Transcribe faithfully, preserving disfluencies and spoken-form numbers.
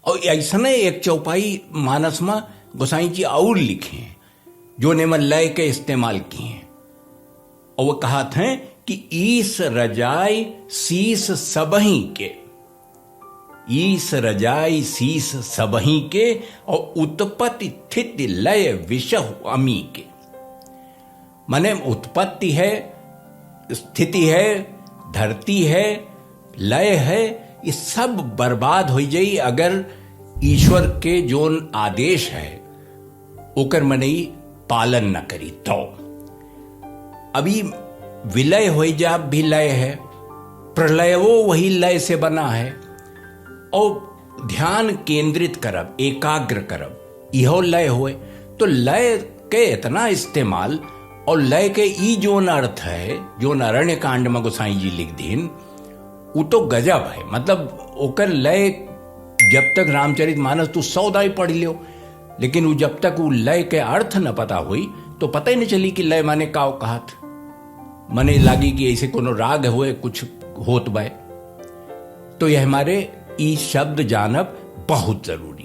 और ऐसने एक चौपाई मानस में गोसाई जी और लिखे हैं, जो ने में लय के इस्तेमाल किए हैं। और वो कहत हैं कि ईस रजाई शीस सबहीं के, ईस रजाई शीस सबहीं के, और उत्पत्ति स्थिति लय विषहु अमी के। माने उत्पत्ति है, स्थिति है, धरती है, लय है, ये सब बर्बाद होइ जाई अगर ईश्वर के जोन आदेश है ओकर मनई पालन न करी तो। अभी विलय होइ जाब भी लय है, प्रलयो वही लय से बना है। और ध्यान केंद्रित करब, एकाग्र करब, इहो लय होए। तो लय के इतना इस्तेमाल और लय के ई जोन अर्थ है, जोन अरण्य कांड में गोसाई जी लिख दीन, उ तो गजब है। मतलब ओकर लय जब तक रामचरित मानस तू सौ दाई पढ़ लियो, लेकिन उ जब तक उ लय के अर्थ न पता होई तो पता ही नहीं चली कि लय माने का कहत। मने लागी कि ऐसे कोनो राग होए, कुछ होत बाय। तो यह हमारे ई शब्द जानब बहुत जरूरी।